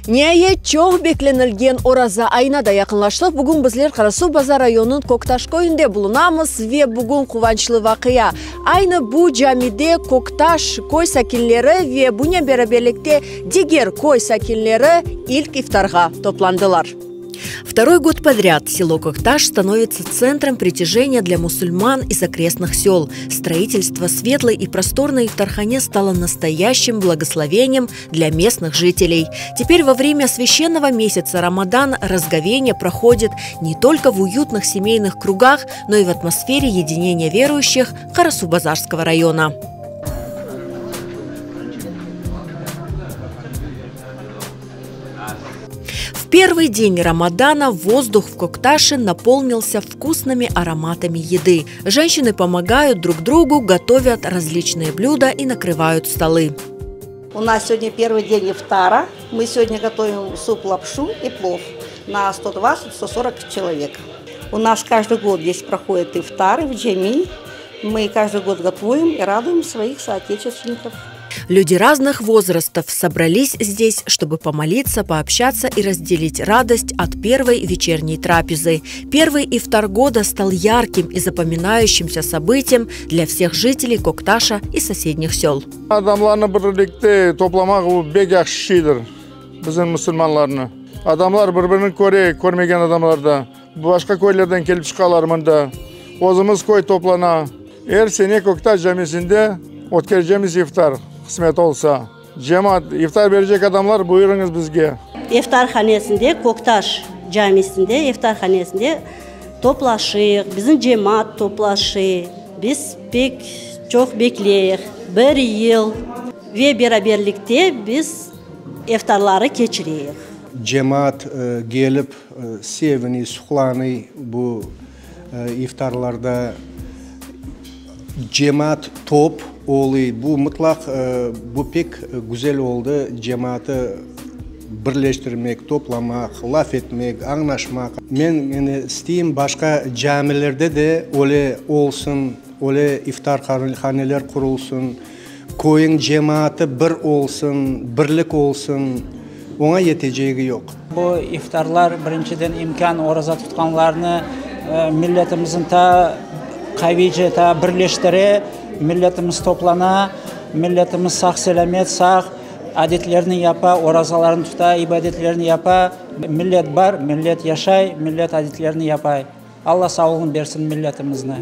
Niayet, çoq beklenilgen Oraza ayına da yaqınlaştıq. Bugün bizler Qarasuvbazar rayonınıñ Köktaş köyünde bulunamız ve bugün quvançlı vaqia. Aynı bu camide Köktaş köy sakinleri ve bunen beraberlikte diger köy sakinleri ilk iftarğa toplandılar. Vtoroy god poдряд село Кокташ становится центром притяжения для мусульман из окрестных сел. Строительство светлой и просторной Ифтархане стало настоящим благословением для местных жителей. Теперь во время священного месяца Рамадан разговение проходит не только в уютных семейных кругах, но и в атмосфере единения верующих Карасубазарского района. В первый день Рамадана воздух в Кокташе наполнился вкусными ароматами еды. Женщины помогают друг другу, готовят различные блюда и накрывают столы. У нас сегодня первый день ифтара. Мы сегодня готовим суп лапшу и плов на 120-140 человек. У нас каждый год здесь проходят ифтары в джами. Мы каждый год готовим и радуем своих соотечественников. Люди разных возрастов собрались здесь, чтобы помолиться, пообщаться и разделить радость от первой вечерней трапезы. Первый ифтар года стал ярким и запоминающимся событием для всех жителей Кокташа и соседних сел. Adamlarnı birlikte toplamaq bu pek yahşı şeydir bizim musulmanlarnı. Adamlar bir-birini köre, körmegen adamlar da. Başqa köylerden kelip çıqalar mında. Özümiz köy toplana. Er sene Köktaş camisinde ötkercemiz iftar, qısmet olsa. Cemaat, iftar berecek adamlar, buyurıñız bizge. Iftarhanesinde, Köktaş camisinde, iftarhanesinde toplaşıyıq, bizim cemaat toplaşıy. Biz pek çoq bekleyik, bir yıl ve beraberlikte biz iftarları keçireyik. Cemaat kelip seviniy, suqlanıy bu iftarlarda. Cemaat top oluy. Bu mıtlaq, bu pek güzel oldı, cemaatı birleştirmek, toplamaq, laf etmek, añlaşmaq. Men ene isteyim, başqa camilerde de öyle olsun, öyle iftarhaneler qurulsın, köyüñ cemaatı bir olsun, birlik olsun, oña yetecegi yoq. Bu iftarlar, birinciden, imkân oraza tutqanlarnı milletimizin ta qaviyce ta birleştire, milletimiz toplana, milletimiz sağ-selâmet, sağ adetlerini yapa, orazalarını tuta, ibadetlerini yapa. Millet bar, millet yaşay, millet adetlerini yapay. Alla sağlığını bersin milletimizni.